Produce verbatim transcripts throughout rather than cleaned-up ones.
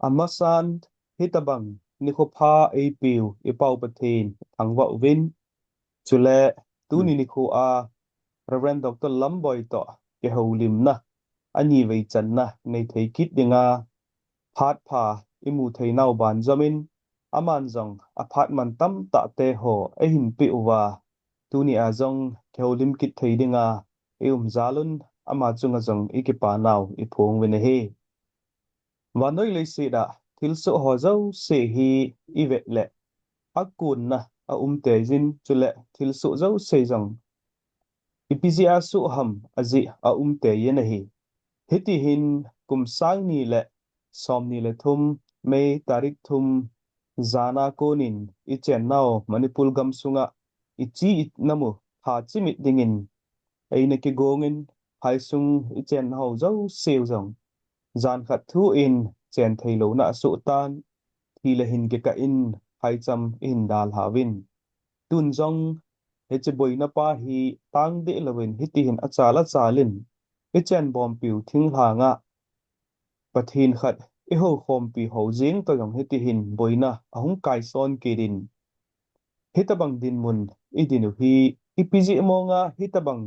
Amasan hitabang nikho pha eipeu i Pau Pathen thangvah uvin. Chule tuni nikho a Reverend Doctor Lamboi toh kihoulimna anivei channa nei thei kit dinga phat pha i mu thei nau banjom in, aman jong a phat man tamtah te ho eihin pe uva, tuni a jong kihoulim kit thei dinga i um jal un, ama chunga jong i kipa nau i phong uvin ahi. Vannoi leiset a thilsoh ho jouse hi i vet le a kunna a um tei jin, chule thilsoh jouse jong ipi jeh a soh ham ajeh a um tei in ahi. Hiti hin kum sang ni le som ni le thum, May tarik thum, jan a kon in i chennau Manipur gamsunga i chi i na mu tha chimit dingin eina kigong in, phaisung i chennau jouse u jong jan khat thu in chen thei louna a soh tan, thi le hin kikah in phaicham i hin dalha uvin. Tun jong hiche boina pa hi tang deh louvin hiti hin achal achal in i chen bompiu thinglhang a Pathen khat i houkhompi ho jeng toh jong hiti hin boina ahung kaison kit in, hitabang dinmun i din u hi ipi jeh monga hitabang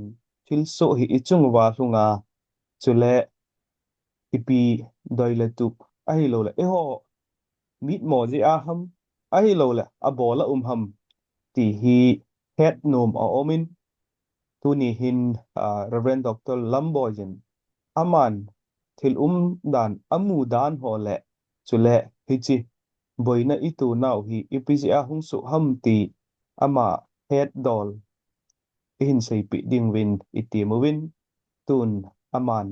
thilsoh hi i chung uva lhunga, chule ipi doi le tup ahilou le eiho mitmo jeh a ham, ahilou le abol a um ham ti hi het nom a um in, tuni hin, ah, Reverend Doctor Lamboi in aman thil um dan, a mu dan ho le, chule hiche boina i tonau hi ipi jeh a hung soh ham ti ama het dol i hin seipeh ding uvin i ti uvin, tun aman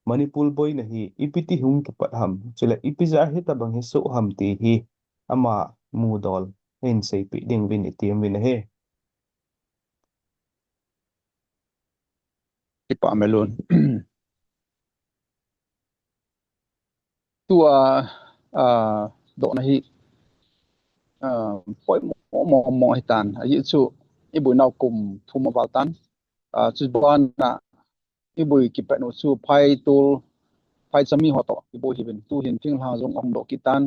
Manipur boina hi ipi ti hung kipat ham, chule ipi jeh a hitabang hi soh ham ti hi ama mu dol i hin seipeh ding uvin i ti uvin ahi. Kipa melun. Tua, ah, dohna hi, ah, poimo mo, mo ahitan. Ajeh chu i boinau kum thum aval tan. Ah, chubana i boi kipatnu chu phaitol, phaicham mi ho toh i boi hiuvin, tu hin thinglhang jong ahung doh kit tan.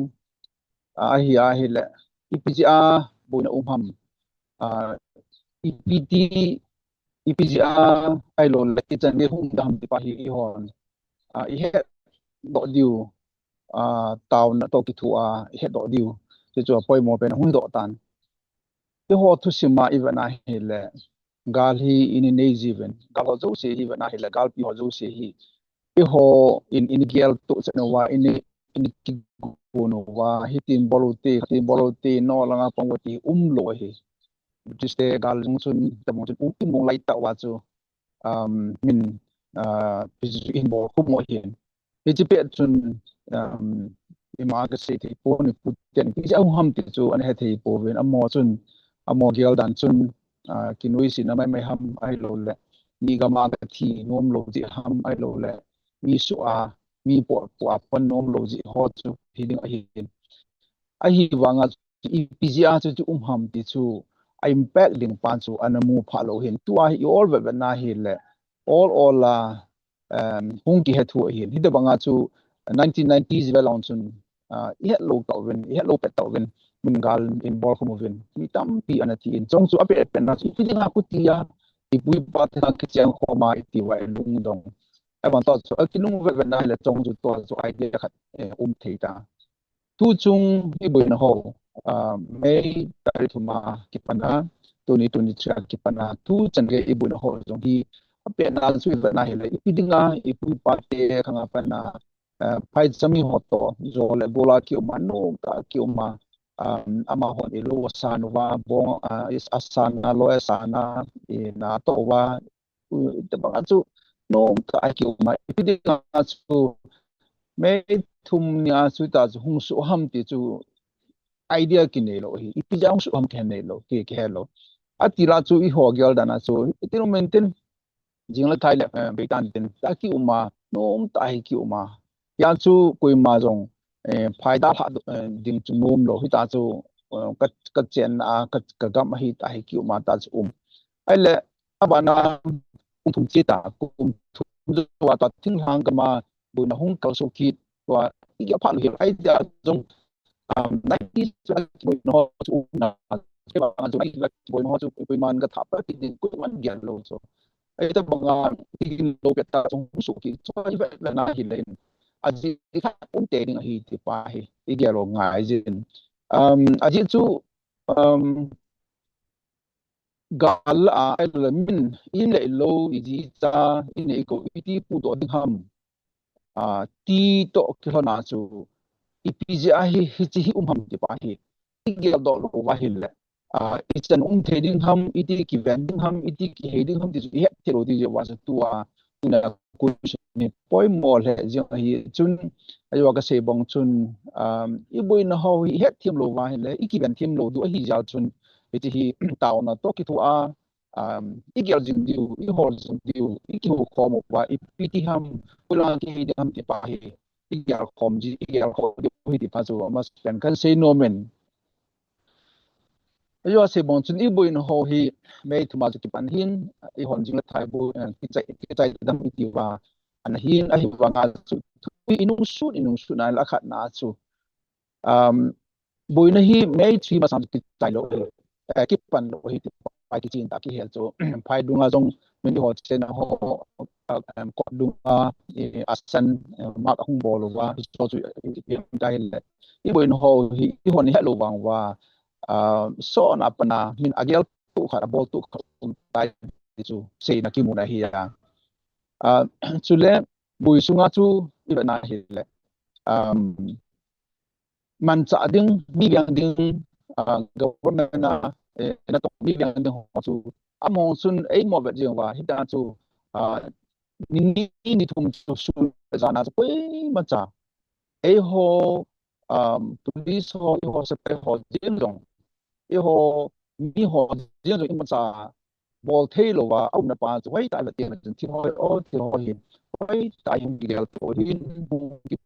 Ah, ahi, ahile, ipi jeh a boina um ham. Ah, ipi ti, ipi jeh a ahilou le ichan gei hung da ham ti pa hi eihon, ah, i het doh diu, ah, taona toh kithoa i het doh diu, ti chu apoimo pen hung doh tan. Eiho thusim a i vet na hile, gal hi i nei jiuvin, gal ho jouse hi i vet na hile, galpi ho jouse hi eiho in, i nei gel toh chan uva, i nei, i nei kigon uva, hitin bol u hite, hitin bol u hite, nolanga pang u hite, umlou ahi. British te gal jong chun, tabang chun um, um lai tah uva chu, um, min, uh, pi chu hin bol khum u ahin. Hiche pet chun, um, ima kasei thei pon, ipi tin, ipi jeh a hung ham ti chu ana he thei pouvin, amaho chun, amaho gel dan chun, ah, kinoisena maimai ham ahilou le, mi gam a kathi nom lou jeh ham ahilou le, mi soh a, mi poh, poh a pan nom lou jeh ho chu hiding ahin. Ahivanga chu ipi jeh a chu chu um ham ti chu a impact ding pa chu ana mu pha lou hin. Tua hi i ol vet vet na hile, ol ol a, um, hung kihe thu ahin. Hitabanga chu nineteen nineties vel a chun, ah, i het lou tauvin, i het lou pet tauvin, mun gal in bol khum uvin, mi tampi ana thi in. Chong chu apet pet na chu, ipi dinga khuti a, i pu i pa te kha kicheng khom a i ti uva i lungdong. Ahivang toh chu, akilung vet vet na hile chong chu toh chu idea khat, eh, um thei ta. Tu chung i boina ho, ah, May tarik thum a kipat a, tuni tuni three a kipat a, tu chan gei i boina ho jong hi, apet na chu i vet na hile, ipi dinga, i pu i pa te khang a pat na, ah, phaicham mi ho toh, jo le gol a kium a, nomtah a kium a, um, amahon i lou asan uva, bong, ah, i s-, asan a, lou asan a, i na toh uva, u, tabang a chu, nomtah a kium a, ipi dinga chu, May thum ni a chu ta chu hung soh ham ti chu idea kinei lou hi, ipi jeh a hung soh ham kihe nei lou, ki, kihe lou. Ati la chu eiho gel dan a chu, itin um intin, jing le thai le, eh, bei tan tin, ta kium a, nomtah a hi kium a. Hia chu koima jong, eh, phaida lha, eh, ding chu nom lou, hita chu, eh, ka, ka chenna a, ka, ka gam a hita hi kium a ta chu um. Ahile, abana kum thum che ta, kum thum jou a ta thinglhang gam a boina hung kalsou kit, tua igel phat lou hi, ahi jeh a jong, um, nineties a kiboina ho chu um na, kei vang a chu nineties a kiboina ho chu koiman ka thap kit ding, koiman gel lou chu. Ahi tabang a, igin lou pet ta chu hung suh kit chu, ivet vet na hile in, ajeh khat um tei ding ahi ti pa hi igel lou ngai jin. Um, ajeh chu, um, gal a, ahilou le min, in le lou, iji cha, in le ko, iti pudoh ding ham, a, ti toh kilhon a chu, ipi jeh a hi, hiche hi um ham ti pa hi, igel doh lou uva ahile, a, ichan um thei ding ham, iti kiven ding ham, iti kihei ding ham ti chu ihet thei lou ti jeh uva chu tua, tuna question hi poimo lheh jeng ahi chun, ajeh a kasei bang chun, um, iboina ho hi ihet them lou uva ahile, ikiven them lou diu ahi jeh a chun, hiche hi taona toh kithoa, um, igel jing diu, ihol jing diu, ikihou khom uva, ipi ti ham, koi lang kihei ding ham ti pa hi, igel khom ji, igel khom diu hi ti pa chu, amasapen kahin sei nom in. Ajeh a sei bang chun iboina ho hi, May thum a chu kipan hin, ihon jing le thai bu, eh, kichai, kichai dam iti uva, ana hin, ahivang a chu, thui inung sut, inung sut na la khat na chu. Um, boina hi May three masang chu kichai lou, eh, kipan lou hi ti pa kichen ta kihel chu. Phai dunga jong min ho chen ho, eh, em, kot dunga, eh, asan, eh, mak ahung bol uva, hichu chu, eh, eh, ta hile. Iboina ho hi, ihon ihet lou vang uva, ah, sona pana, min agel tu khat, abol tu khat, um, tai chu, seina kimu na hi a. Ah, chule, boi sunga chu, ivet na hile. Um, manchah ding, mi veng ding, ah, government a, eh, natong mi veng ding ho chu, amaho chun eimo vet jeng uva, hita chu, ah, ni ni, ni thum chu sun jan a chu koimacha. Eiho, um, police ho, eiho sepai ho jeng jong, eiho mi ho jeng jong imacha bol thei louva, aumna pa chu hoitah le teng le chun thil ho, o, thil ho hi hoitah hung kigel to hin, hung ki,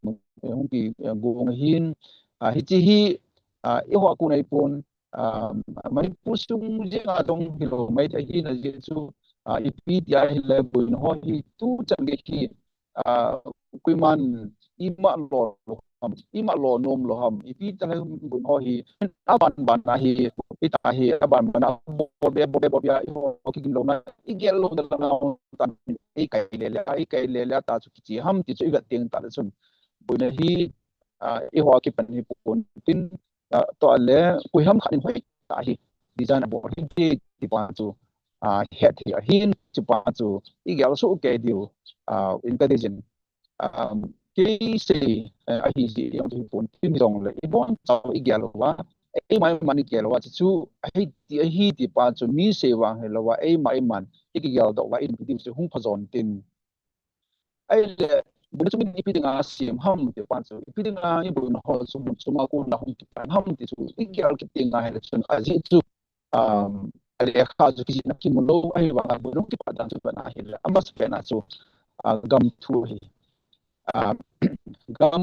hung ki, eh, gong hin, ah, hiche hi, ah, eiho a kon ahipon, ah, Manipur sung jeng a jong hilou mai thei hin, ajeh chu, ah, ipi tia hile boina ho hi tuchan gei hi, ah, koiman ima lo lou ham, ima lo nom lou ham, ipi tia le boina ho hi, aban ban a hi, ita hi, aban ban a, bol be, bol be, bol be, eiho kigin louna, igel lou da lana, tan, eikai le le, eikai le le, ta chu kiche ham, ti chu ivet teng ta le chun. Boina hi, ah, eiho kipan hi pon tin, ah, tua le, koi ham khat in hoitah hi, design abol hi, ti, ti pa chu, ah, het hi, ahin, ti pa chu, igel soh kei diu, ah, intelligent, um, kei sei, eh, ahi ji jong hi pon tin jong le, ibon chau igel uva, eima eima igel uva, chu chu, ahi ti, ahi ti pa chu mi sei vang hilouva, eima eima ikigel doh uva, in video chu hung phajon tin. Ahile, boina chu min ipi dinga sem ham ti pa chu, ipi dinga iboina ho chu mun chunga kona hung kipan ham ti chu, igel kit ding ahile chun, ajeh chu, um, alekha chu kijihna kimu lou, ahivang a boina hung kipat dan chu pan ahile, amasapen a chu, ah, gam thu ahi. Ah, gam,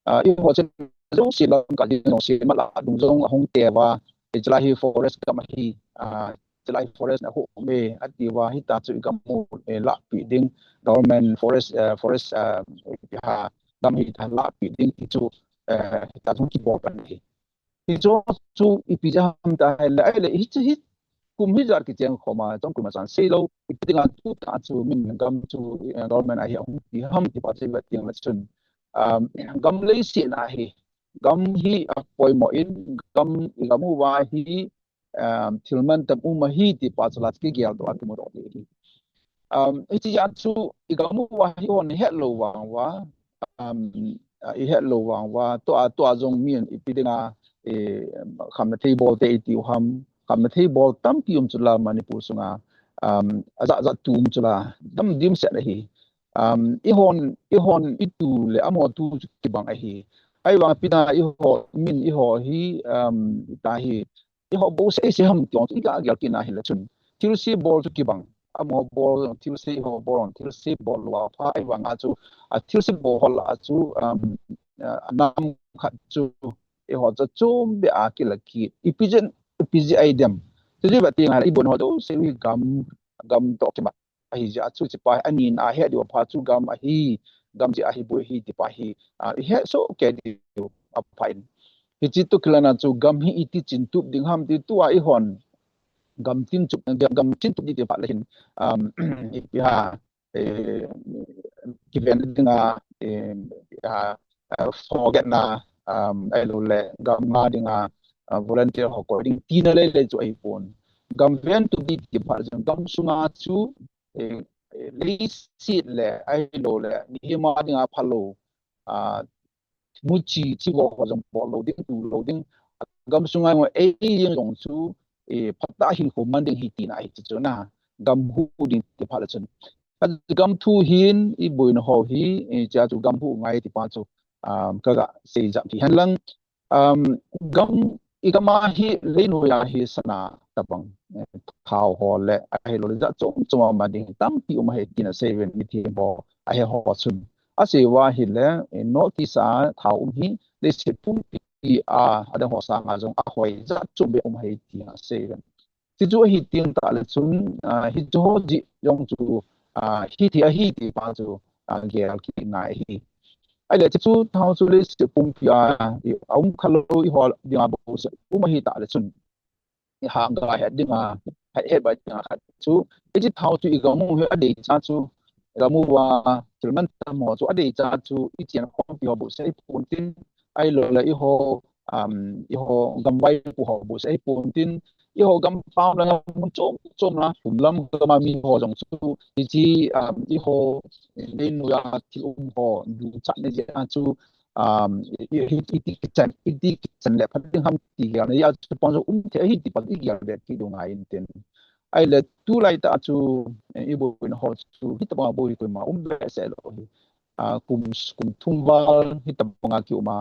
ah, eiho chen jouse lam ka ding jong se mala dung jong ahung te uva, eh, chulai hi forest gam ahi, ah, chulai forest na hu me, ati uva, hita chu igam u, eh, lahpi ding, government forest, eh, forest, eh, ha, gam hita lahpi ding ti chu, eh, hita chu kibol pan ahi. Hichu chu ipi jeh ham ti ahile, ahile, hichu hi kum hijat kicheng khom a, chong kum a chan sei lou, ipi dinga tuta chu min gam chu, eh, government a hi ahung pi ham ti pa chu ivet teng le chun, um, gam leiset na hi, gam hi apoimo in, gam, igam uva hi, um, thil mantam um ahi ti pa chu la chu kigel doh a kimu doh ding ahi. Um, hiche jeh a chu igam uva hi hon het lou vang uva, um, ah, ihet lou vang uva, tua, tua jong min ipi dinga, eh, khamna thei bol te iti u ham, khamna thei bol tampi um chu la Manipur sunga, um, ajat jat tu um chu la, dam dimset ahi. Um, ihon, ihon itu le amaho tu chu kibang ahi. Ahivang ipi dinga eiho, min eiho hi, um, ita hi, eiho bou sei sei ham ti jong chu iga gel kit na hile chun, thilse bol chu kibang. Amaho bol, thilse eiho bol, thilse bol lou a pha ahivang a chu, a thilse bol ho lah a chu, um, ah, anam khat chu, eiho chu chom be a kila kit. Ipi jeh, ipi jeh ahi dem. Chu chu ivet teng le iboina ho jouse hi gam, gam toh kimat ahi jeh a chu, hiche pa hi ani na het diu a pha chu gam ahi, gam jeh a hi boi hi tipa hi, ah, i hesoh kei diu apha in. Hiche toh kilhon a chu gam hi iti chintup ding ham ti tua eihon gam chintup, gam, gam chintup ding tipa le hin, um, ipi ham, eh, kiven dinga, eh, ah, ah, forget na, um, ahilouleh gam nga dinga, ah, volunteer ho koi ding tina lele chu ahipon. Gam ventup ding tipa le chun gam sunga chu, eh, eh, leiset le ahilouleh mihem a dinga phalou, ah, muchi, chivo ho jong bol lou ding, tu lou ding, gam sunga ngo ei jeng jong chu, eh, phatah a hinkho man ding hi tina ahi chu na, gam huh ding tipa le chun. Gam thu hin i boina ho hi, eh, hichea chu gam huh ngai tipa chu, um, kaga sei jam thei hen lang. Um, gam, i gam a hi leinoiya hi sana tabang, eh, thao ho le ahilouleh jat chom chom a man ding tampi um ahi tina sei ven mithem ho ahe ho chun. Asei uva ahile, eh, North East a thao um hi leiset pumpi a, adang ho sanga jong ahoi jat chom beh um ahi tina sei ven. Chuchu ahi teng tah le chun, ah, hiche ho jeh jong chu, ah, hithei ahi tipa chu, ah, gel kit ngai ahi. Ahile chuchu thao chu leiset pumpi a, i, aum khalou eiho dinga bouseh um ahi tah le chun, i hanga het dinga, het het bai dinga khat chu, hiche thao chu i gam u hi adeicha chu, i gam uva thil mantam ho chu adeicha chu i chenkhompi ho bouseh ahipon tin, ahilouleh eiho, um, eiho gam vaipo ho bouseh ahipon tin, eiho gam pam langa mun chom chom la, lhum lam gam a mi ho jong chu, hiche, um, eiho leinoiya thil um ho duchatna jeh a chu, um, i, i, i, iti kichan, iti kichan le phat ding ham ti gel na jeh a chu pang jong um thei ahi tipa i gel be kit diu ngai in tin. Ahile tulai tah chu, eh, i boina ho chu hitobang a boi koima um behseh lou hi. Ah, kum, kum thum val hitobang a kium a,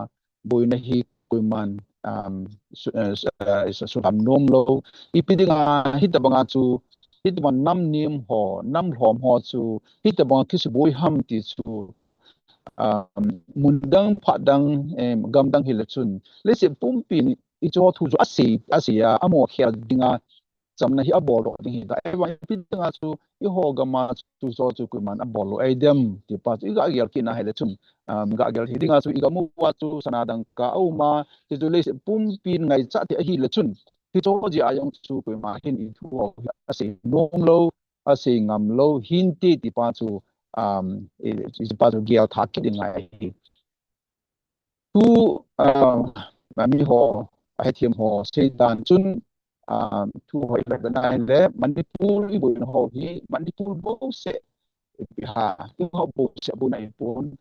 boina hi koiman, um, su-, eh, su-, eh, su-, suham nom lou. Ipi dinga hitobang a chu, hitobang nam nem ho, nam lhom ho chu hitobang a kisuboi ham ti chu, um, mun dang, phat dang, em, gam dang hile chun, leiset pumpi in hiche ho thu chu asei, asei a, amo khel dinga chamna hi abol lou ding ahi ta. Ahivang ipi dinga chu eiho gam a chu chu chu koiman abol lou ahi dem tipa chu i ga gel kit na hile chun, um, ga gel thei dinga chu i gam uva chu sana dangka aum a, chuchu leiset pumpi in ngaichat thei ahile chun, hiche ho jeh a jong chu koima hin i thu ho hi asei nom lou, asei ngam lou hinte tipa chu, um, i, i tipa chu gel tha kit ding ngai ahi. Tu, um, miho, ahethem ho seidan chun, um, thu ho i vet na hile, Manipur i boina ho hi, Manipur bouseh, ipi ham, eiho bouseh a boina ahipon,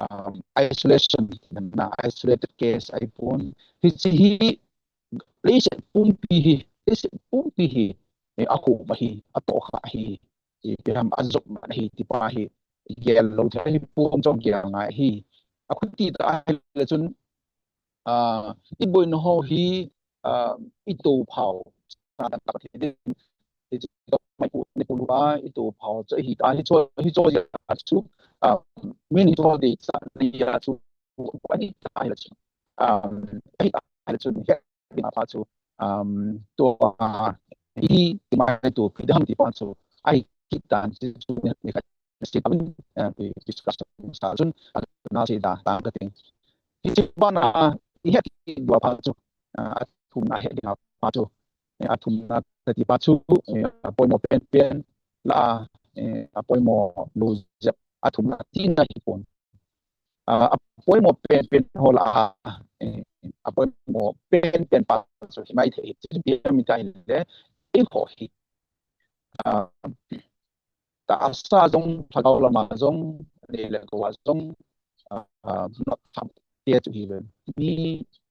um, isolation, na isolated case ahipon. Hiche hi, leiset pumpi hi, leiset pumpi hi, eh, akhum ahi, atohkha ahi, ipi ham ajop man ahi, tipa hi, gel lou thei ahipon, jong gel ngai ahi. Akhuti tah ahile chun, ah, i boina ho hi, ah, i tophau, sa dang tah thei ding, i tophau, i tophau chu ahi ta, hiche, hiche jeh a chu, ah, min hiche deichatna jeh a chu, ahi ta ahile chun, um, ahi ta ahile chun, dinga pha chu, um, tua, i, i mai tu pi dam ti pha chu, ahi kit tan chu, ni, ni khat, si tam, eh, pi, discussion sa chun, a, na si da, ta ka ting. Hiche bana, i het ki dua pha chu, ah, athumna het dinga pha chu, eh, athumna ti pha chu, eh, apoimo penpen, la, eh, apoimo lou jep, athumna tina hipon. Ah, apoimo penpen ho lah a, eh, apoimo penpen pa chu hi mai thei, chu ipi ham iti ahile, eiho hi, ah, tahsa jong, lhagao lama jong, leh le gou a jong, ah, notthap te chu hi ve. Mi,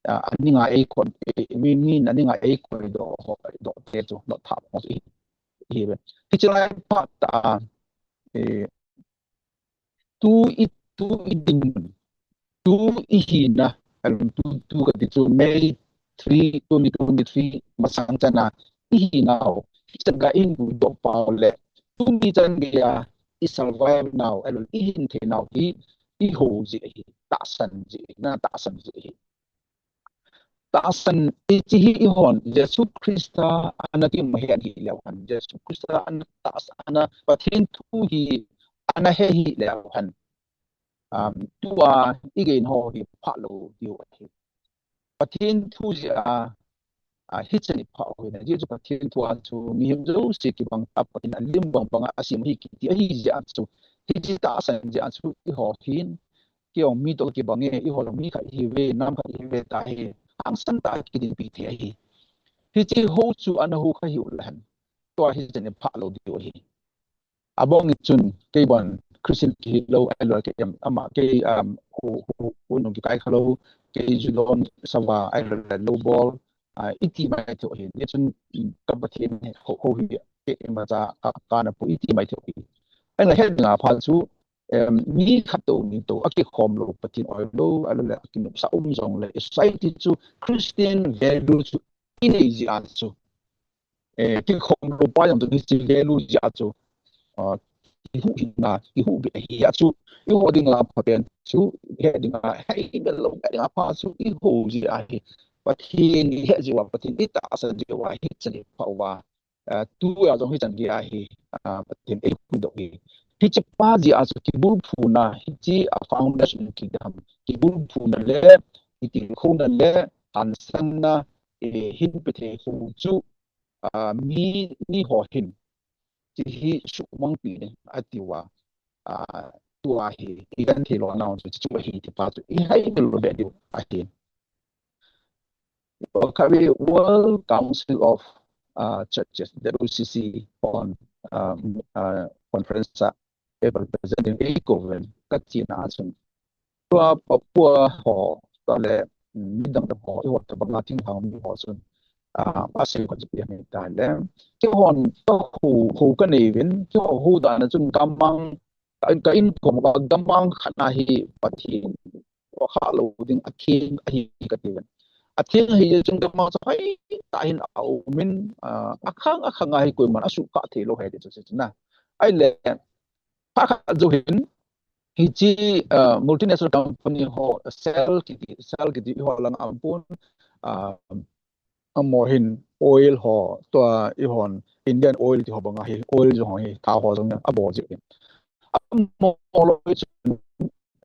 ah, aning a eikoi, eh, mi, mi aning a eikoi doh ho, doh te chu notthap ho chu hi, hi ve. Hiche lai phat a, eh, tu i, tu i dinmun, tu i hina, alung tu, tu kati chu May three, twenty twenty-three masang chan a i hinau, hichan gei i mudoh pau le, tuni chan geiya i survive nau, alung i hin thei nau hi, i ho jeh ahi, tahsan jeh ahi, na tahsan jeh ahi. Tahsan, hiche hi eihon, Jesu Christa ana kimahen hileu hen. Jesu Christa ana tahsan, ana Pathen thu hi ana he hileu hen. um, tua igei ho hi phalou diu ahi. Pathen thu jeh a, a, hichan iphah u ahi. Ajeh chu Pathen thu a chu mihem jouse kibang tah, Pathen alim bang banga asem ahi kiti ahi jeh a chu, hiche tahsan jeh a chu eiho hin, kei jong mi toh kibang e, eiho jong mi khat ihiuve, nam khat ihiuve tia hi, hangsan tah a kidinpi thei ahi. Hiche ho chu ana ho kha hiu lehen, tua hichan iphalou diu ahi. Abang in chun, kei bon Christian kihilou, ahilou le kei em, ama kei, um, ho, ho, ho nung kikai khalou, kei ju lom sava, ahilou le lou bol, ah, iti mai thei u ahi. Hichun, um, ka Pathen ho, ho hi, kei imacha ka, kana pu iti mai thei u ahi. Ahinla het dinga pha chu, um, mi khat toh, ni toh, akikhom lou, Pathen oilou, ahilou le akinopsa um jongle, society chu Christian value chu inei jeh a chu, eh, kikhom lou pa jong chu hiche value jeh a chu, ah, kihuhhing na, kihuhbit ahi a chu, eiho dinga phapen chu, het dinga, heimil lou, het dinga pha chu, eiho jeh ahi. Pathen ihet jeh uva, Pathen itahsan jeh uva, hichan iphah uva, ah, tua jong hichan gei ahi, ah, Pathen eihuhdoh hi. Hiche pa jeh a chu kibulphuna, hiche a foundation kidam, kibulphuna le, kitilkhouna le, hansanna, eh, hin pe thei ho chu, ah, mi, miho hin, hiche hi suhmangpi ding ati uva, ah, tua hi, igenthei lona chu, chu ahi ti pa chu, iheimil lou be diu ahi. Khatvei World Council of, uh, Churches, W C C, on, um, uh, conference a, eh, representing eight government, kachena a chun. Tua Papua ho, tua le, mm, midang ho, eiho tobang a thinglhang mi ho chun, ah, asei khat chu ipi ham itile, keihon, ka ho, ho kanei uvin, keiho ho dan a chun gammang, ka in, ka inkom uva gammang khat na hi Pathen, tua kha lou ding atheng ahi kati uvin. Atheng ahi jeh chun gammang chu hoitah in aum in, ah, akhang, akhang a hi koiman asukah thei lou ahi ti chu, chu na. Ahile, phat khat jou hin, hiche, ah, multinational company ho, Shell kiti, Shell kiti eiho lang a um pon, ah, amaho hin oil ho, tua eihon Indian Oil ti ho banga hi, oil jong ho hi, thao ho jong abol jeh in. Amaho loi chun,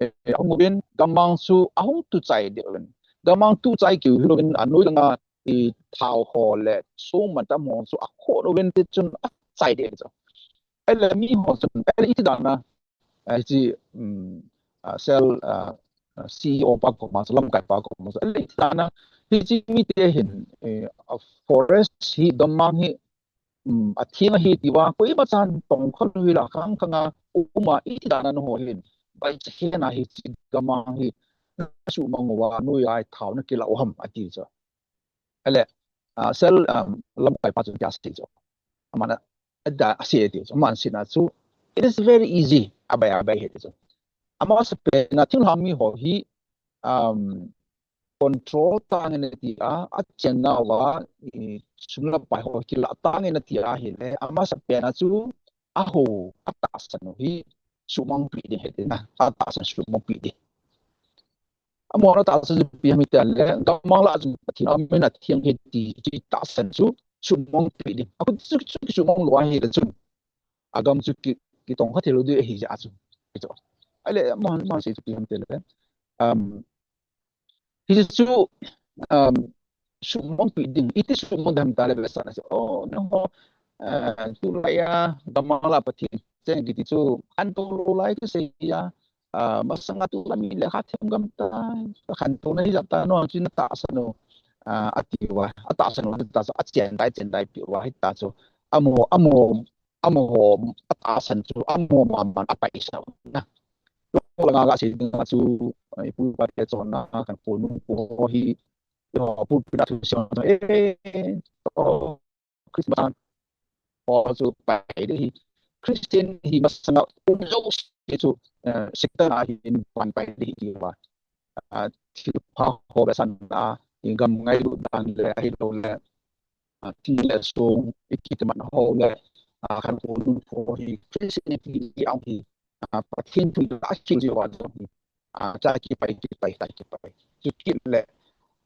eh, ahung uvin, gammang chu ahung tuchai deh uvin. Gammang tuchai keu hilouvin, anoi langa, i thao ho le, sum mantam ho chu akhoh uvin, tichun achai deh chu. Ahile miho chun, ahile iti dan a, ah, hiche, um, ah, Shell, ah, ah, C E O pa koma chu, lamkai pa koma chu, ahile iti dan a, hiche mite hin, eh, a forest hi, gammang hi, um, atheng ahi tiuva, koima chan tongkha lou hila, khang khang a um a, iti dan a nangho hin, baichakhen a hiche gammang hi, nasuhmang uva, noiya thao nakilah u ham, ati chu. Ahile, ah, Shell, um, lamkai pa chun itia asei chu. Aman a, ada asei ati chu. Aman aseina chu, it is very easy. Abai, abai ahi ati chu. Amasapen a thinglhang mi ho hi, um, control tange nati a, achenna uva, i, sum le pai ho kilah tange nati ahile, amasapen a chu, aho, atahsan u hi, suhmangpi ding ahi tina, atahsan suhmangpi ding. Amaho atahsan chu ipi ham itile, gammang lah a chun Pathen aum in atheng ahi ti, ti tahsan chu, suhmangpi ding. Akhu chu, chu, suhmang lou ahile chun, agam chu ki, kitongkha thei lou ding ahi jeh a chu. Hichu. Ahile, amaho, amaho asei chu ipi ham itile, um, hichu, um, suhmangpi ding, iti suhmang ding ham itile, vetsahna chu, oh, nangho, eh, tulai a, gammang lah a Pathen cheng kiti chu, khantou lou lai kisei a, ah, masanga tulai mi lekha them gam tai, khantouna hi jat a, nangho chu natahsan u, ah, ati uva, atahsan u, ati ta chu, achen dai, chen dai pi uva, hita chu, amaho, amaho, amaho, atahsan chu, amaho maman apaisa u na. Langa gasei dinga chu, ah, ipu ipa te chonna, khantou nungpu ho hi, pulpit a thu seiho, eh, oh, Christmas a, ho chu pai ding ahi. Christian hi masanga um jouse chu, eh, Satan a hin van pai ding ahi tiuva. Ah, thilpha ho vetsahna, i gam ngailut dan le, ahiloule, ah, thing le song, i kitimat ho le, ah, khantou nungpu ho hi, Christianity hi, ah, Pathen thu i lah khel jeh uva jong hi, ah, cha kipai, kipai, cha kipai. Chukit le,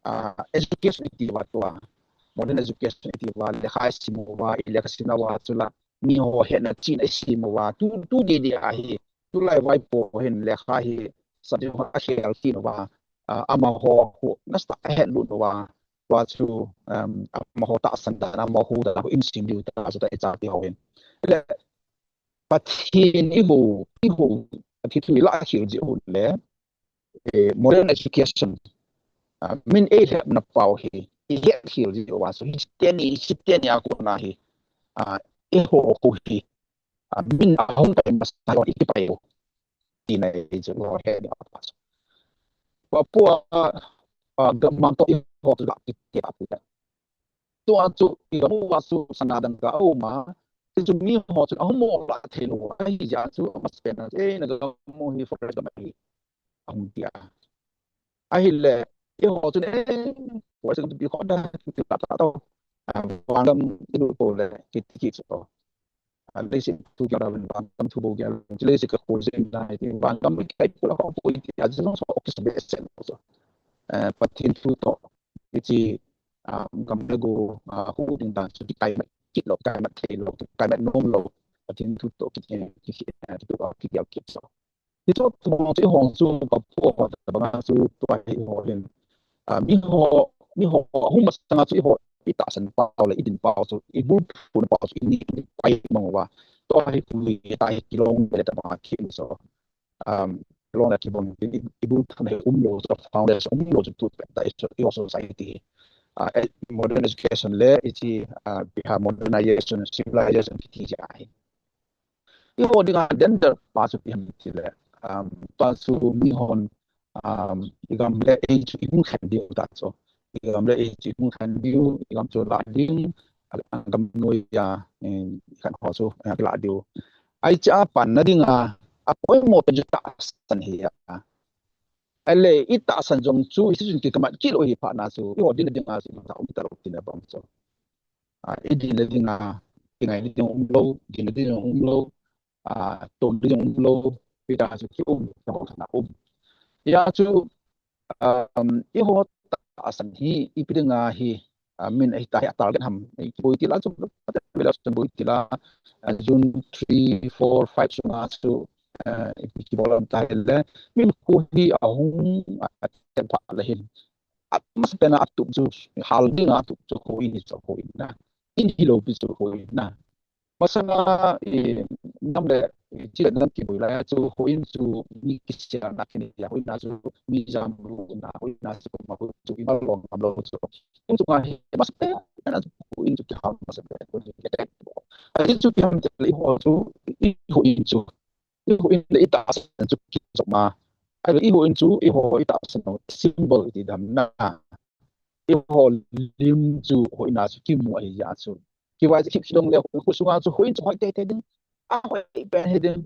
ah, education iti uva tua, modern education iti uva, lekha i sim uva, i lekha sim uva chu la, miho hetna chihna i sim uva, tu, tu didi ahi, tulai vaipo hin lekha hi, tahsan ding ho akhel kit uva, ah, amaho khu nasatah a ahet lut uva, tua chu, um, amaho tahsan dan, amaho dan khu in sim diu ta chu ta i chate ho hin. Le Pathen i ho, i ho, Pathen thu i la khel jeh u le, eh, modern education, ah, min eilhepna pau hi, i het khel jeh uva chu, hi teni, hi teni a kona hi, ah, i ho khu hi, ah, min ahung pai masa lou, i kipai u. Tina i chu lou he ni a pa chu. Pa pu a, ah, gammang toh i ho chu la kiti a pu le. Tua chu i gam uva chu sana dang ka um a. Ti chu mi ho chu ahung mo la thei lou. Ahi jeh chu amasapen a, eh, na gam u hi forest gam ahi. Ahung ti a. Ahile, i ho chu, eh, forest gam chu bi ho da, ti ta ta to. Ah, van gam i lut po le, kiti kiti chu. Ah, leiset thu kiang da van gam thu bou kiang, leiset ka khoi jeng lai ti van gam kai pu la ho pu ti a jong so ok so be sen so. Eh, Pathen thu toh, hiche, ah, gam le go, ah, hu ding dan chu kikai mat kit lou, kikai mat thei lou, kikai mat nom lou. Pathen thu toh kiti, kiti, kiti, kiti, kiti so. Hichu tobang chu i ho chu ka pu ho tabang a chu tua hi i ho hin. Ah, mi ho, mi ho hung masanga chu i ho i tahsan pau le i din pau chu i bulphu pau chu i ni i pai mang uva. Tua hi khu le ta hi kilong le tabang a khin so. Um, kilong le kibang i, i bulphu na hi um lou chu foundation um lou chu tu ta i so, i society hi. Ah, eh, modern education le i chi, ah, Bihar modernization, civilization kiti hi ahi. I ho dinga danger pa chu ipi ham ti le, um, pa chu mi hon, um, i gam le ei chu i hung khen diu ta chu. I gam le ei chu i hung khen diu, i gam chu la ding, a, a gam noi a, eh, i khan ho chu, eh, la diu. Ai cha pan na dinga, a poimo pen chu tahsan hi a. Ahile i tahsan jong chu, i si chun kikamat kit lou hi phat na chu, i ho din dinga chu, ta um ta lou ti na bang chu. Ah, i din le dinga, i ngai le ding um lou, din le ding um lou, ah, ton le ding um lou, pi ta chu ki um, ta ho na um. Hia chu, um, i ho tahsan hi, ipi dinga hi, ah, min ahi ta hi a target ham, i boi ti la chu, boi ti la, ah, June three, four, five sunga chu, ah, i bol am ta le, min khu hi ahung, ah, tel pha le hin. Amasapen a atup chu, hal dinga atup chu houin hi chu houin na. In hilou pi chu houin na. Masanga, eh, nam le, eh, chi le nam kiboi lai chu houin chu mi kisialna kini a houin na chu mi jam lu na houin na chu ma houin chu i mal long am lo chu. Houin chu nga hi amasapen a chu houin chu kihal masapen houin chu kihal. Ahi chu kiham te le ho chu i houin chu. I houin le i tahsan chu kijop ma. Ahile i houin chu i ho i tahsan symbol ti dam na. I ho lim chu houin a chu kimu ahi jeh chu. Kivai chu kip kidong le khu sunga chu houin chu hoi te te ding. A hoi pen hi ding.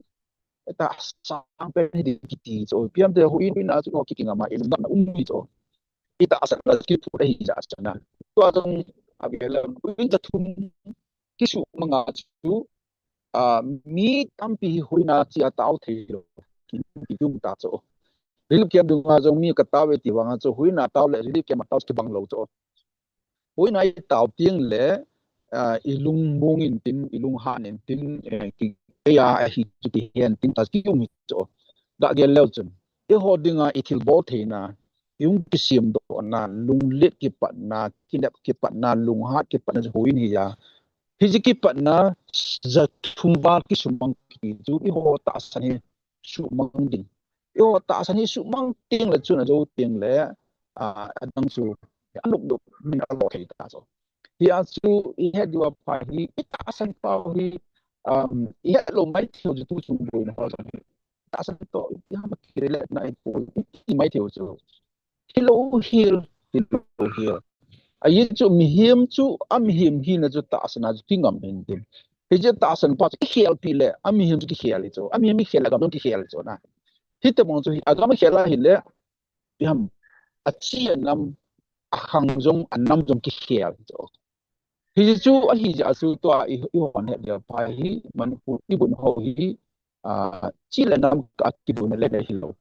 Tahsan pen hi ding kiti chu. Piam te houin, houin a chu ho kiki ngam a i lungdam na um hi chu. I tahsan la kiphut ahi jeh chu na. Tua jong a ve le houin ta thum kisu manga chu, ah, mi tampi hi houin a chi a tao thei lou. Ki, ki tung ta chu. Relief camp dunga jong mi ka tao ve ti vanga chu houin a tao le relief camp a tao kibang lou chu. Houin a i tao teng le, ah, i lung mong in tin, i lung han in tin, eh, ki, kei a ahi chu kihen tin ta ki um chu. Ga gel leu chun. I ho dinga i thilbol theina, i hung kisem doh na, lunglet kipatna, kinep kipatna, lunghat kipatna chu houin hi a. Hiche kipatna, ja thum val kisumang kiti chu, i ho tahsan hi sumang ding. I ho tahsan hi sumang teng le chun a jou teng le, ah, adang chu, a lup lup, min a lo thei ta chu. Hia chu, i het diu a pha hi, i tahsan pau hi, um, i het lou mai thei u chu tu chung boina ho jong hi. Tahsan toh, i ham ki relate na i poi, i ti mai thei u chu. Hilou hel, hilou hel. Ahi chu mihem chu, a mihem hina chu tahsan a chu kingam hin tin. Hiche tahsan pa chu kikhel pi le, a mihem chu kikhel hi chu. A mihem kikhel le, a gam chu kikhel hi chu na. Hitobang chu hi, a gam khel a hile, i ham, a chi a nam, a khang jong, a nam jong kikhel hi chu. Hichu ahi jeh a chu tua i, i hon het dia pa hi Manipur i bun ho hi, ah, chi le nam ka kibun le le hilou.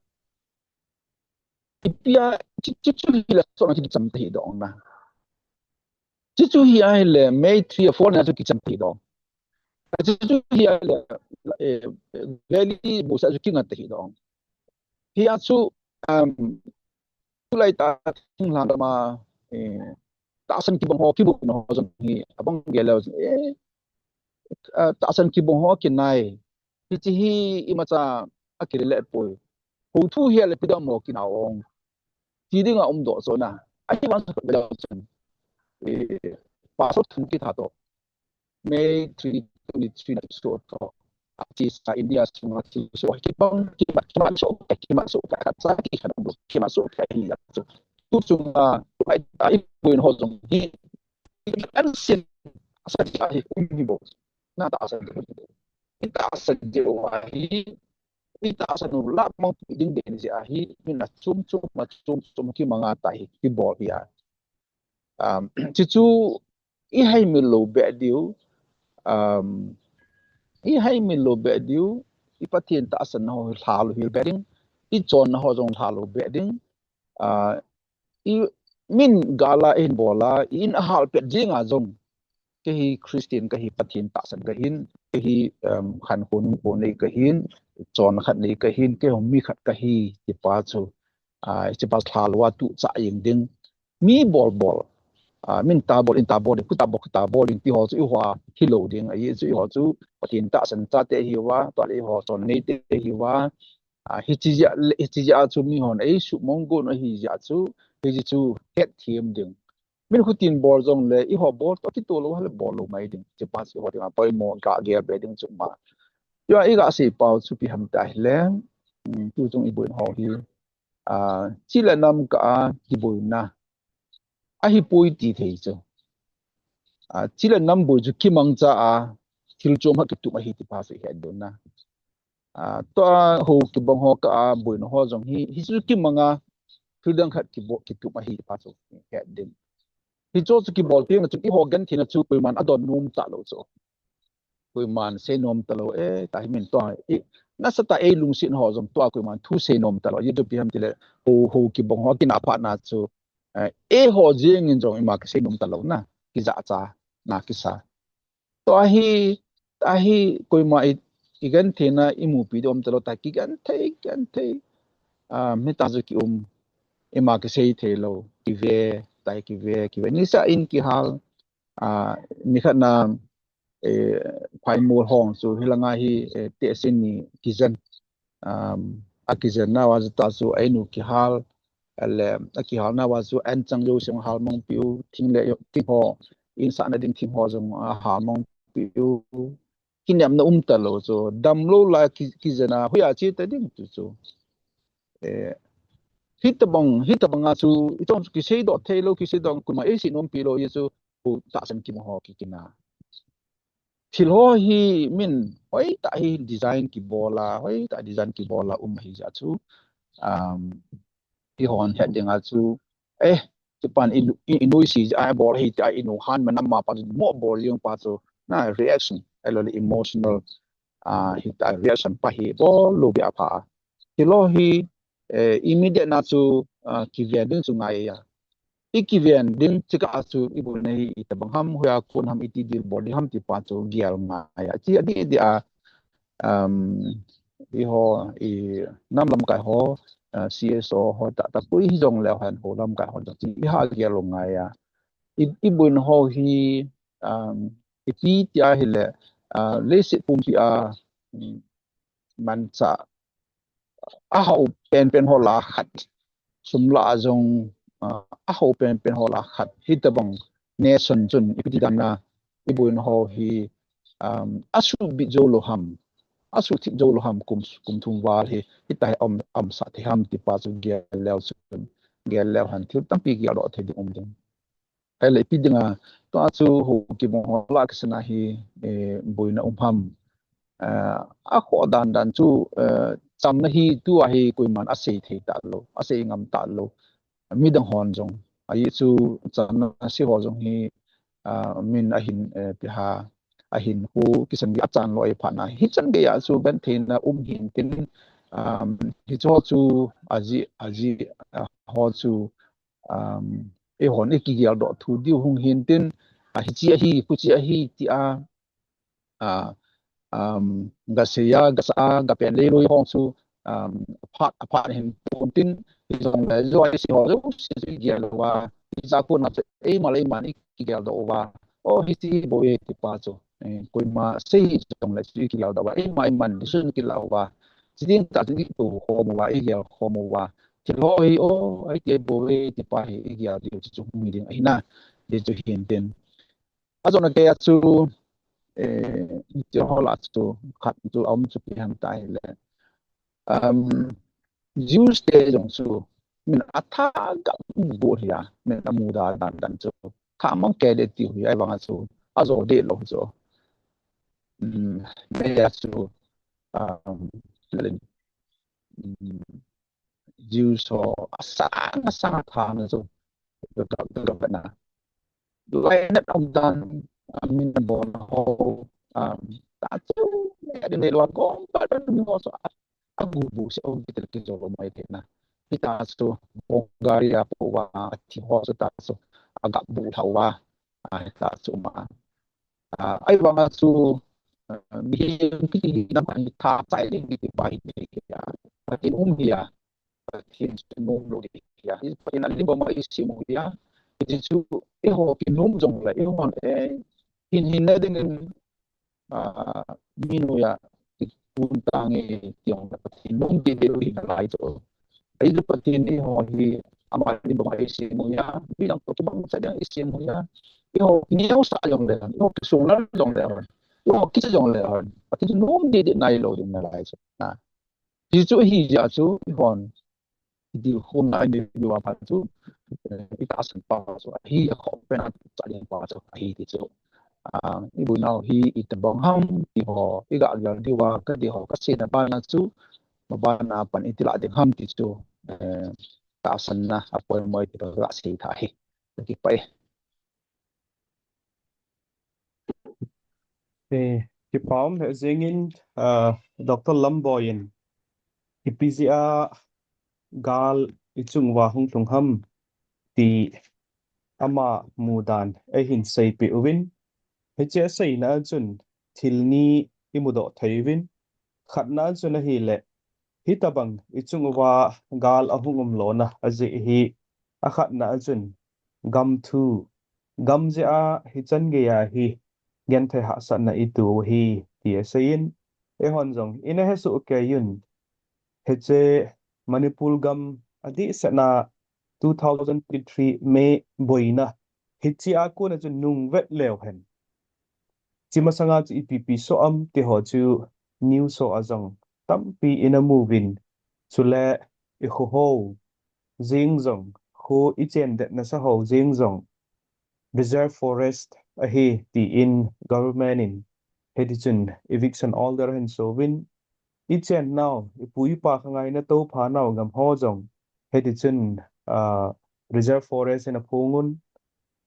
Ipi a chi, chi chu hi la so na chi cham te hi dong na. Chi chu hi a hi le May three or four na chu kicham te hi dong. Chi chu hi a hi le, eh, Valley bo sa chu kinga te hi dong. Hia chu, um, tulai ta thinglhang lama, eh, tahsan kibang ho, kiboina ho jong hi, abang gel leu, eh, ah, tahsan kibang ho kinai. Hiche hi imacha akile le poi. Hou thu hi le pidam ho kinau ong. Ti dinga umdoh chu na. Ahi vang sa leu chun. Eh, pasal thum kitha to. May three twenty-three na so to. Ati sa India sunga ti so kibang kimat kimat so kimat so ka sa ki khan do kimat so ka India so. Tu sunga ai ai boina ho jong hi an sin sa ti ahi um hi bo. Na tahsan. Tahsan jeh u ahi. Tahsan u lah mang ding den jeh ahi. Min a chum chum ma chum chum kimanga ta hi kibol hi a. Um, chuchu i haimil lou beh diu, um, i haimil lou beh diu, i Pathen tahsan ho lha lou hel beh ding, i chonna ho jong lha lou beh ding, uh, i min gala in bola, i in ahal pet jinga jong, kei hi Christian kahi, Pathen tahsan kahin, kei hi, um, khankho nungpou nei kahin, chon khat nei kahin, kei ho mi khat kahi, ti pa chu, uh, ti pa lha lou a tu cha ing ding, mi bol bol, ah, min ta bol, in ta bol, khu ta bol, khu ta bol, in ti ho chu i ho a hi lou ding, ahi chu i ho chu Pathen tahsan chate hi uva, tua le i ho chon nei te hi uva, ah, hichi jeh, hichi jeh a chu mi hon ei sumong gon ahi jeh chu, hichi chu het them ding. Min khutin bol jong le i ho bol to kito lou le bol lou mai ding. Hichi pa chu i ho ding a poimo ga gel be ding chu ma. Tua i ga sei pau chu ipi ham ti le, um, tu chung i boina ho hi. Ah, chi le nam kah a kiboina. Ahi poi ti thei chu. Ah, chi le nam boi chu kimangcha a thil chom khat kitup ahi ti pa chu i het diu na. Ah, tua ho kibang ho kah a boina ho jong hi, hichu kimanga thil dang khat kibo, kitup ahi ti pa chu i het diu. Hichu chu kibol teng chu i ho gentheina chu koiman adon nom talou chu. Koiman seinom talou, eh, ta hi min tua, eh, nasatah a ei lungset ho jong tua koiman thu seinom talou. Hichu ipi ham ti le, ho, ho kibang ho kina phat na chu, eh, ei ho jeng in jong ima kiseinom talou na, kijahcha na kisa. Tua hi, tua hi koima i, i gentheina i mupi dom talou, ta kigenthei, genthei. Ah, mi ta chu ki um, ima kisei thei lou, kive, ta kive, kive. Nisa in kihal, ah, nikhat na, eh, phaimol hong chu hilanga hi, eh, tehse ni kijen. Um, akijen nauva chu ta chu a inu kihal, ale, akihal nauva chu an chang jouse hal mang piu, thing le thing ho, in sahna ding thing ho jong ahal mang piu. Kinepna um talou chu, damlou lai ki, kijen a, hoiya che ta ding chu chu. Eh, hitabang, hitabang a chu, i chong chu kiseidoh thei lou, kiseidoh koima ei seinom pi lou, hichu, tahsan kibang ho kikina. Thil ho hi min hoitah hi design kibola, hoitah design kibola um ahi jeh chu, um, i hon het ding a chu, eh, chupan i, i, i nuisat a bol hi tia i nu han manam ma pa mo bol jong pa chu na reaction, ahilou le emotional, ah, hita reaction pa hi bol lou beh a pha. Thil ho hi, eh, immediate na chu, ah, kiven ding chu ngai a. I kiven ding chikah a chu i boina hi itabang ham, hoiya kon ham, iti dil bol ding ham ti pa chu gel ngai a. Chi a di di a, um, i ho, i nam lamkai ho, uh, C S O ho ta, tapoi hi jong leu hen ho lamkai ho jong chi i ha gel lou ngai a. I, i boina ho hi, um, ipi ti ahile, uh, leiset pumpi a, um, manchah, ahao penpen ho lah a khat, sum lah a jong, ah, ahao penpen ho lah a khat, hitabang nation chun ipi ti dam na, i boina ho hi, um, asuhbit jou lou ham, asuhthip jou lou ham kum, kum thum val hi, hitia hi um, umsah thei ham ti pa chu gel leu chun, gel leu hen thil tampi geldoh thei ding um ding. Ahile ipi dinga, tua chu ho kibang ho lah a kisana hi, eh, boina um ham. Eh, akhoh dan dan chu, eh, chamna hi tua hi koiman asei thei talou, asei ngam talou. Midang hon jong. Ahi chu chamna sei ho jong hi, ah, min ahin, eh, ipi ham, ahin hu kisan gei achan lou ahi phat na. Hichan gei a chu gentheina um hin tin, um, hichu ho chu ajeh, ajeh, ah, ho chu um, eihon i kigeldoh thu diu hung hin tin, a, hichi ahi, khuchi ahi, tia, a, um, gasei a, gasa a, gapen leiloi hong chu, um, aphat, aphat hin pon tin, hijongle jouse ho jouse chu igel uva, hiche a kona chu eima le eima in ikigeldoh uva. O, hiche bou e ti pa chu, eh, koima sei hijongle chu ikigeldoh uva, eima eima in decision kila uva. Chuteng tah chu ito khom uva, igel khom uva. Thil ho hi, o, hiti bou e ti pa hi igel diu chu chu hung hi ding ahi na. Ti chu hin tin. Ajona kei a chu, eh, ti ho lah chu khat chu aum chu ipi ham ti ahile. Um, Jews te jong chu min atha gam bu hi a, min amuda dan dan chu. Tha mang kei le ti hi ahivanga chu ajo deh lou chu. Um, me a chu, um, le, um, Jews ho asang asang a thana chu ka, ka, ka, ka na. Lainat um dan, a, min a bon ho, um, ta chu, ne, ne, lo gom pa dan mi ho chu a, agu bu se um ki tel ki jo lo mai te na. Hita chu, Bulgaria po va, ti ho chu ta chu, aga bu thau va, a, ta chu ma. A, ahivanga chu, a, mi hi kiti hi na ma hi tha chai ding kiti pa hi ti hi a. Pathen um hi a. Pathen chu nom lou ding hi a. Pathen a lim bang ma i sim u hi a. Hiti chu eiho kinom jongle, eihon, eh, hin hin na dingin, a, mi noiya i tun tange ti jong le Pathen nom ding ding lou hi nalai chu. Ahi chu Pathen eiho hi ama lim bang ma i sim u hi a. Mi dang toh kibang cha ding i sim u hi a. Eiho kineosah jongle, eiho kisonglal jongle, eiho kicha jongle, Pathen chu nom ding ding nailou ding nalai chu. Na. Ti chu ahi jeh a chu eihon i dil khom na, i dil khom na phat chu, eh, i tahsan pa chu ahi, a khom pen a cha ding pa chu ahi ti chu. Ah, i boinau hi itobang ham ti ho i ga gel diu a, ka dei ho ka seina bana chu, ma bana pan iti lah ding ham ti chu, eh, tahsanna apoimo ti pa ka sei tha hi. Ka kipah e. Eh, kipa um lheh jengin, ah, Doctor Lamboi in, ipi jeh a gal i chung uva hung lhung ham ti ama mudan eihin seipeh uvin, hiche a seina a chun thil ni i mudoh thei uvin, khatna a chun ahile, hitobang i chung uva gal ahung um lona ajeh hi, akhatna a chun gam thu, gam jeh a hichan geiya hi genthei hahsatna i to u ahi, ti aseiyin, eihon jong ina hesoh kei un, hiche Manipur gam adehset na two thousand twenty-three May boina, hiche a kona chu nung vet leu hen, hiche masanga chu ipi ipi soh am ti ho chu news ho a jong tampi ina mu uvin, chule i kho ho jeng jong, kho i chen det nasa ho jeng jong, reserve forest ahi tin government in hiti chun eviction order ahin so uvin, i chen nau, i pu i pa kha ngaina toupha nau gam ho jong hiti chun, ah, reserve forest in aphong un,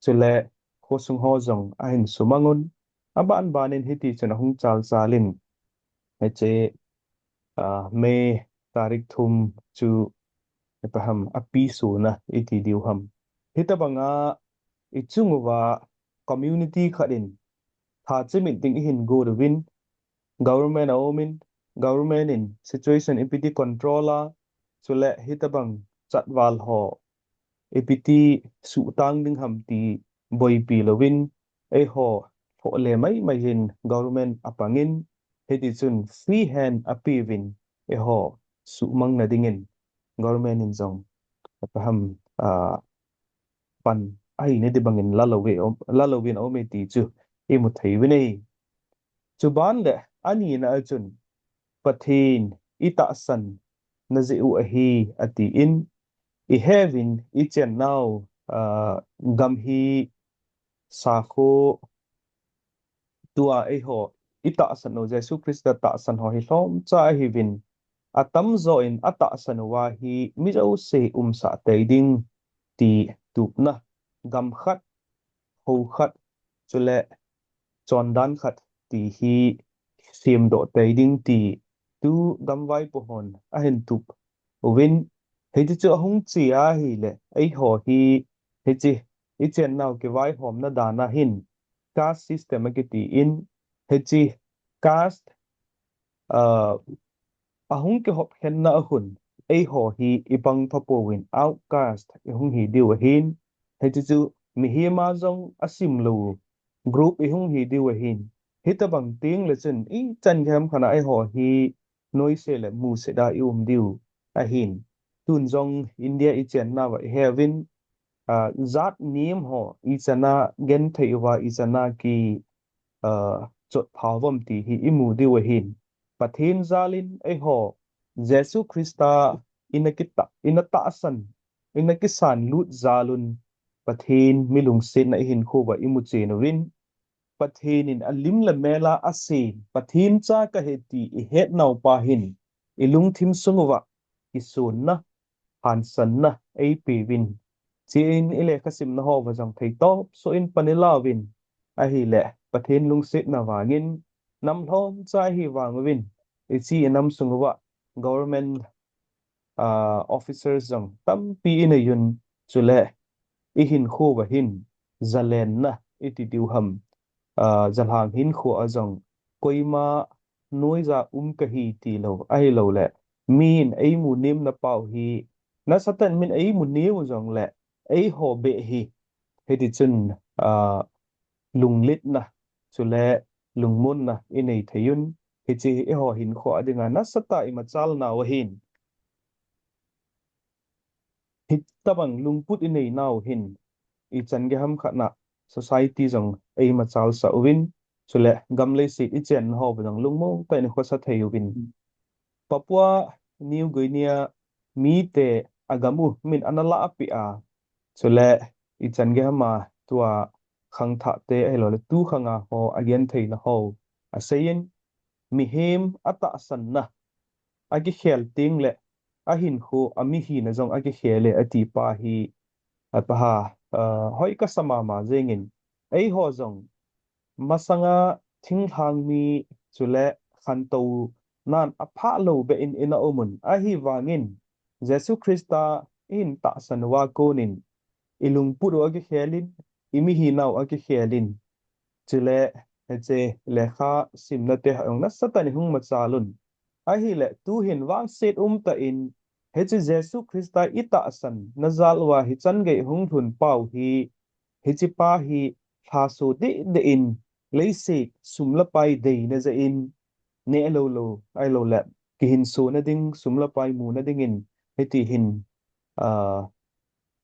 chule khosung ho jong ahin sumang un, aban ban in hiti chun ahung chal chal in, hiche, ah, May tarik thum chu ipi ham, api suna iti diu ham. Hitobanga i chung uva community khat in tha chimit ding ihin got uvin, government a um in, government in situation ipi ti control a, chule hitobang chatval ho ipi ti suhtang ding ham ti boipi louvin, eiho thoh le mai mai hin government apang in, hiti chun free hand apeuvin, eiho suhmang na dingin government in jong ipi ham, ah, pan ahi na ding bangin la lou ve, la louvin aum e ti chu i mu thei uvin ahi. Chuban le anina a chun Pathen i tahsan na jeh u ahi atin, i he uvin i chen nau, ah, gam hi sakho tua eiho i tahsan u Jesu Christa tahsan ho hi lhomcha ahiuvin, atamjo in atahsan uva hi mi jouse umsah tei ding ti tupna, gam khat, ho khat, chule chondan khat ti hi semdoh tei ding ti tu gamvaipo hon ahin tup uvin, hiti chu ahung che ahile, eiho hi, hiche i chen nau kivaihomna dan a hin caste system akiti in, hiche caste, ah, ahung kihop khenna a hun, eiho hi i bang pha pouvin outcast i hung hi diu ahin, hichu chu mihem a jong a sim lou group i hung hi diu ahin, hitabang teng le chun i chan gei ham khat a eiho hi noise le musit a i um diu ahin. Tun jong India i chenna uva i he uvin, ah, jat nem ho i chan a genthei uva i chan a ki, ah, chot pha uvam ti hi i mu diu ahin. Pathen jalin eiho Jesu Christa i na kita, i na tahsan, i na kisan lut jalun Pathen mi lungsetna i hinkho uva i mu chen uvin. Pathen in a lim le mel a a sem, Pathen cha ka hi ti i hetnau pa hin, i lungthim sung uva kisonna, hansanna ei peuvin. Chuin i lekha simna ho uva jong thei tawp suh in pan i lauvin, ahile Pathen lungsetna vangin, nam lhom cha i hi vang uvin, i chi i nam sung uva government, ah, officers jong tampi i nei un, chule i hinkho uva hin zalenna i ti diu ham, ah, zalhang hinkho a jong koima noija um ka hi ti lou, ahilou le, min ei mu nemna pau hi, nasatah in min ei mu nem u jong le, eiho beh hi, hiti chun, ah, lunglitna, chule lungmonna i nei thei un, hiche hi eiho hinkho a dinga nasatah i machal nau ahin. Hitabang lungput i nei nau hin, i chan gei ham khat na society jong ei machal sah uvin, chule gam leiset i chenna ho uva jong lungmong tah in i khosa thei uvin. Papua New Guinea mite a gam u min ana la a pi a, chule i chan gei ham a tua khangthah te ahilou le tu khang a ho a genthei na ho a seiyin, mihem a tahsanna a kikhel teng le a hinkho a mihina jong a kikhel e a ti pa hi, a pa ha, ah, hoi ka sa mama jengin, eiho jong masanga thinglhang mi chule khantou nan a phah lou beh in i na um un, ahivangin Jesu Christa i hin tahsan uva konin i lungput u a kikhelin, i mihinau a kikhelin, chule hiche lekha simna te ha jong nasatah in i hung machal un. Ahile tu hin vangset um tah in, hiche Jesu Christa i tahsan na jal uva hi chan gei hung lhun pau hi, hiche pa hi lhaso deh deh in leiset sum le pai deina jeh in neh lou lou, ahilou le kihinsona ding, sum le pai muna dingin hiti hin, ah,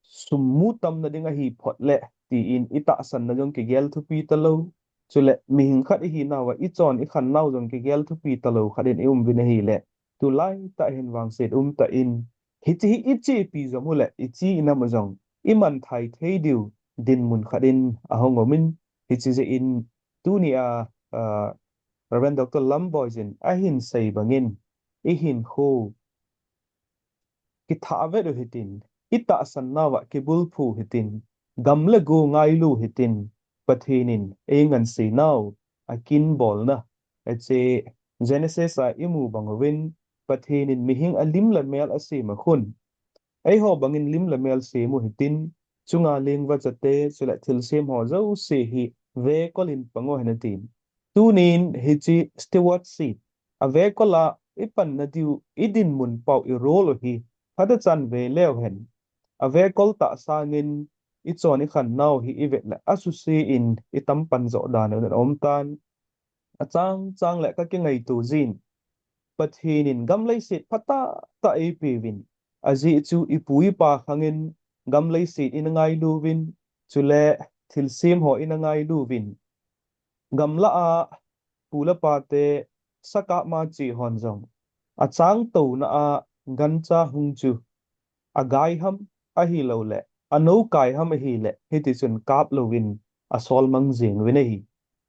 sum mu tamna ding ahi phot le, tiin i tahsanna jong kigel thupi talou. Chule mihing khat i hinau va i chon i khannau jong kigel thupi talou khat in i um uvin ahile, tulai tah hin vangset um tah in, hiche hi i chepi jom u le, i chi i nam u jong i manthai thei diu dinmun khat in a hung um in, hiche jeh in tunia, ah, Reverend Doctor Lamboiyin a hin sei bangin, i hinkho kithah vet u hitin, i tahsan nau va kibulphu hitin, gam le go ngailu hitin, Pathen in ei ngansei nau a kinbolna, hiche Genesis a i mu bang uvin, Pathen in mihing a lim le mel a sem a khun, eiho bangin lim le mel sem u hitin, chunga leng vachate, chule thilsem ho jouse hi vekol in pang u hen atin. Tunin hiche stewardship, a vekol a i panna diu, i dinmun pau, i role u hi phatechan ve leu hen. A vekol tah sangin i chon i khannau hi i vet le a suse in i tam pan joh dan u na um tan. A chang chang le ka kingaito jin, Pathen in gam leiset phatah tah ei peuvin, ajeh chu i pu i pa khangin gam leiset i na ngailu uvin, chule thilsem ho i na ngailu uvin, gamla a pu le pa te sakap ma che hon jong, a chang touna a gancha hung chu a gai ham ahilou le, a nou kai ham ahile, hiti chun kap louvin a sol mang jeng uvin ahi.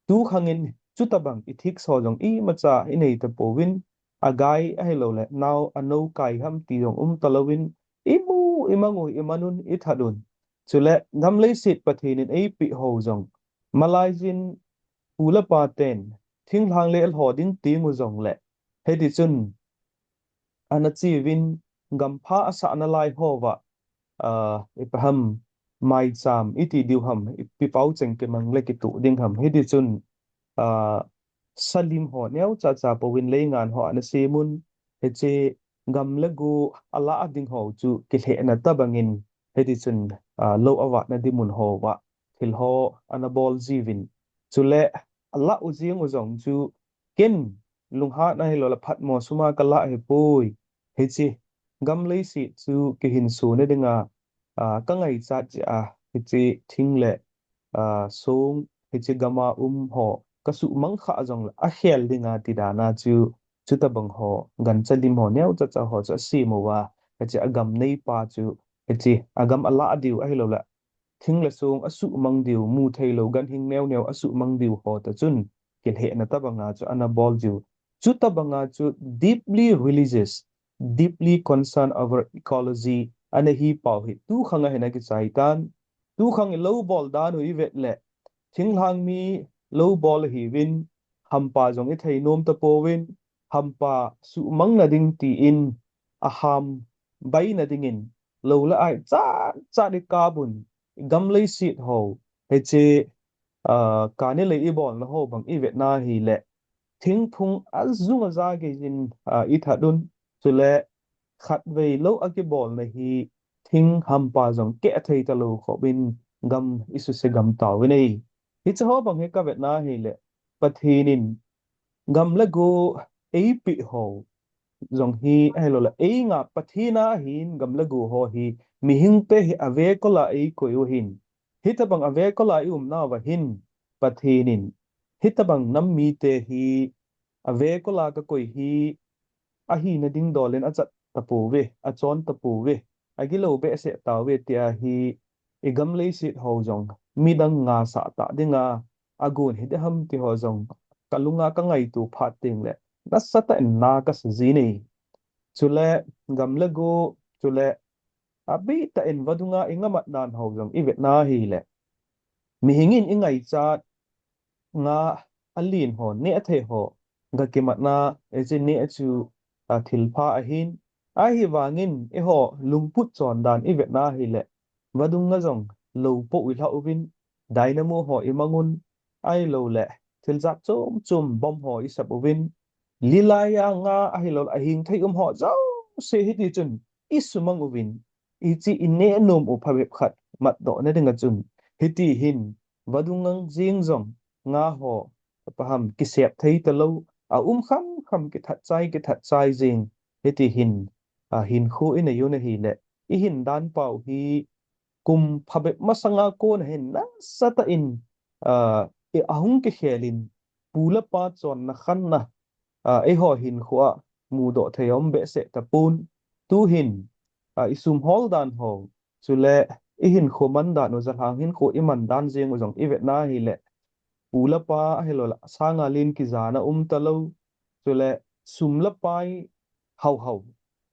Tu khangin chutabang i thik so jong imacha i nei ta pouvin, a gai ahilou le, nao a nou kai ham ti jong um ta louvin, i mu, i mang u, i man un, i that un. Chule, gam leiset Pathen in ei peh ho jong, malaiyin pu le pa ten, thinglhang le lho ding teng u jong le, hiti chun, ana che uvin, gampha a sah nalai ho va, ah, ipi ham, maicham, i ti diu ham, ipi pau cheng kimang le kituh ding ham. Hiti chun, ah, salim ho, neo cha cha pouvin leingan ho ana sem un, hiche gam le go alah ding ho chu kilhehna tabangin, hiti chun, ah, lou avatna ding mun hoa thil ho ana bol jiuvin. Chule alah u jing u jong chu ken lunghatna hilou le phatmo suma kalah ahipoi. Hiche gam leiset chu kihinso na dinga, ah, kangaichat jeh a, hiche thing le, ah, song, hiche gam a um ho kasuhmang khah jongle akhel dinga ti dan a chu, chutabang ho gancha lim ho neocha cha ho chu asem uva, hiche agam neipa chu, hiche agam alah diu ahilou le thing le song asuhmang diu, mu theilou ganhing neo neo asuhmang diu ho toh chun kilhehna tabanga chu ana bol jiu. Chutabanga chu deeply religious, deeply concerned over ecology ana hi pau hi tukhang a hin akichai tan. Tukhang i lou bol dan u ivet le, thinglhang mi lou bol ahiuvin, hampa jong ithei nom tapouvin, hampa suhmang na ding tin aham baina dingin lou le ai chat chat ikap un, gam leiset ho, hiche, ah, kani lei ibolna ho bang ivet na hile, thingphung ajung aja geiyin, ah, ithat un, chule khatvei lou akibolna hi thing hampa jong keh thei talou khop in gam isuse gam tauvin ahi. Hiche ho bang hi kavet na hile, Pathen in gam le go eipeh ho jong hi ahilou le, eingap Pathen a hin gam le go ho hi, mihing te hi avekol a eikoi u ahin. Hitabang avekol a ium nauva hin, Pathen in hitabang nam mite hi avekol a kakoi hi, ahina ding dol in achat tapouve, achon tapouve, agilou behseh tauve tia hi, i gam leiset ho jong midang ngasah tah dinga agon hiding ham ti ho jong kalunga kangaito phat teng le, nasatah in na kasa jin ahi. Chule gam le go, chule abitah in vadunga ingamat dan ho jong ivet na hile, mihing in ingaichat nga alen ho, neh thei ho, gakimatna, hiche neh chu, ah, thilpha ahin. Ahivangin eiho lungput chondan ivet na hile, vadunga jong lou po ilha uvin, dynamo ho imang un, ahilou le thil jat chom chom bomb ho isap uvin, lilai a nga ahilou le ahing thei um ho jouse hiti chun isumang uvin, hiche ineh nom u phabep khat matdoh na dinga chun, hiti hin vadung ngang jing jong nga ho, apaham, kisep thei talou, aum kham kham kithat chai, kithat chai jing, hiti hin, ah, hinkho inei u na hile, ihin dan pau hi kum phabep masanga kona hin nasatah in, ah, i ahung kikhel in, pu le pa chonna khanna, ah, eiho hinkho a mudoh thei aum behseh tapon. Tuhin, ah, isum hol dan ho, chule ihinkho man dan u, jalhang hinkho iman dan jeng u jong ivet na hile, pu le pa ahilou le sanga len kijana um talou, chule sum le pai hauhau,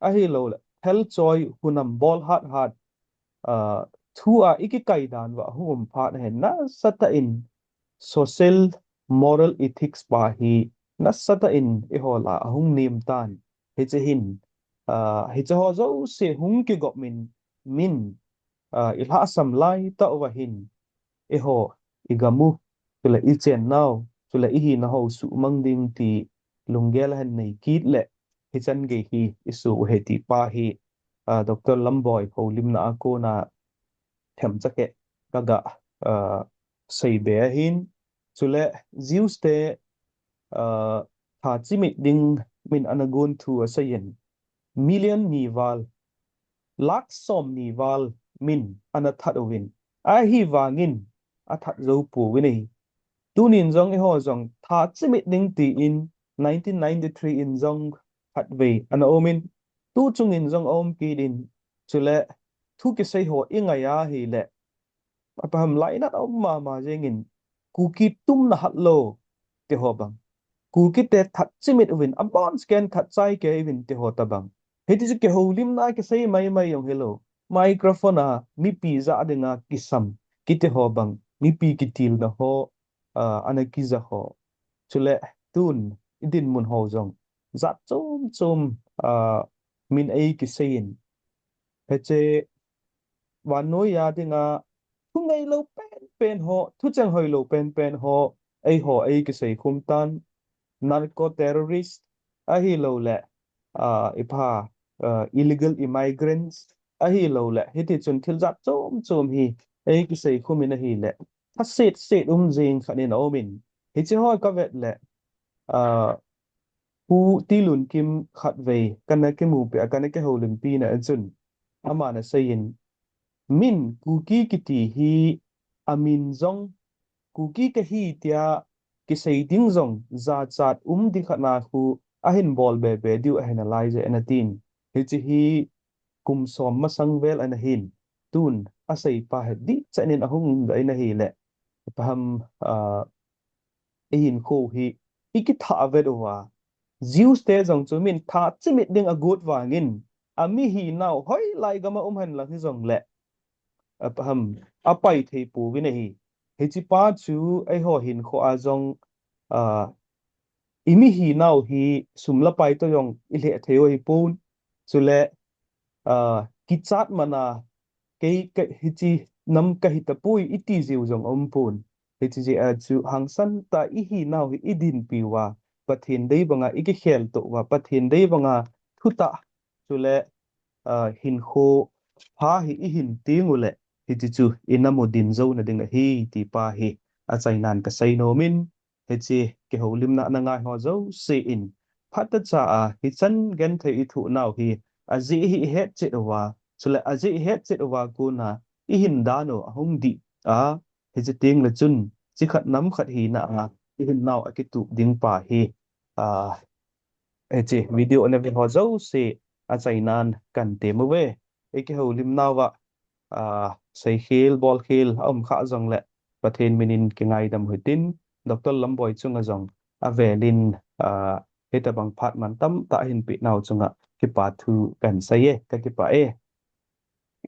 ahilou le thil choi hunam bol hat hat, ah, thu a ikikai dan uva ahung um phat hin nasatah in social moral ethics pa hi nasatah in eiho lah a ahung nem tan. Hiche hin, ah, hiche ho jouse hung kigop in, min, ah, ilhahsam lai tah uva hin, eiho igam u, chule ichennau, chule ihina ho suhmang ding ti lunggel ahin nei kit le, hichan gei hi iso u ahi ti pa hi, ah, Doctor Lamboi houlimna a kona themcha khat kaga, ah, seibe ahin. Chule Jews te, ah, tha chimit ding min ana gon thu aseiyin, million ni val, lakh som ni val min ana that uvin, ahivangin athat jou pouvin ahi. Tunin jong eiho jong tha chimit ding tin nineteen ninety-three in jong khatvei ana umin, tuchung in jong aum kit in, chule thu kisei ho ingai a hile, apaham, lainat aum mama jengin, Kuki tumna hat lou ti ho bang, Kuki te that chimit uvin, abon scan that chai kei uvin ti ho tabang. Hiti chu kihoulimna kisei maimai jong hilou, microphone a mipi jah dinga kisam kiti ho bang, mipi kitilna ho, ah, ana kija ho. Chule tun idinmun ho jong jat chom chom, ah, min eikiseiyin, hiche vannoi a dinga thu ngeilou penpen ho, thucheng hoilou penpen ho, eiho eikisei khum tan, narco terrorist, ahilou le uh, ipa uh, illegal immigrants ahi lo le hiti chun thil jat chom chom hi ei kisei khumin ahi le a set set um jing khat in a um in hichi hoi ka vet le uh, Pu Tilun Kim khat vei kana kimu pe kana kihoulim pi na chun ama na sei in min Kuki kiti hi amin jong Kuki ka hi tia kisei ding jong jachat um di khat na khu ahin bol be be diu ahin alai je ana tin hichi hi kum som masang vel ana hin tun asei pa he di chanin ahung da ina hi le paham uh, ihin kho hi ikitha vet uva Jews te jong chu min tha chimit ding agut vangin ami hi nau hoi lai gama um hen lang hi jong le apaham apai thei pu vin ahi hichi pa chu ei ho hin kho a jong uh, imi hi nau hi sum la pai to jong i le thei oi pun chule uh, kichat mana kei ka hichi nam ka hita pui iti jiu jong um pun hichi je a chu hangsan ta i hi nau hi i din piwa Pathen dei banga i kikhel to wa Pathen dei banga thuta chule uh, hin kho pha hi i hin tingu le hichi chu i namu din zo na ding ahi ti pa hi a chainan ka sei nomin hichi kihoulimna na ngai ho jouse in phatah cha a hichan genthei i thu nau hi aji hi i het chet uva chule aji i het chet uva kuna i hin dan u ahung di a hichi ting le chun chi khat nam khat hi na a i hin nau a kitup ding pa hi a hichi video na ve ho jouse a chainan kan te mu ve i kihoulimna va uh, seikhel bolkhel a um kha jong le Pathen minin kingaidam hitin Doctor Lamboi chunga jong avelin uh, hitabang phat man tam ta hin pi nau chunga kipa thu kan sei e ka kipa e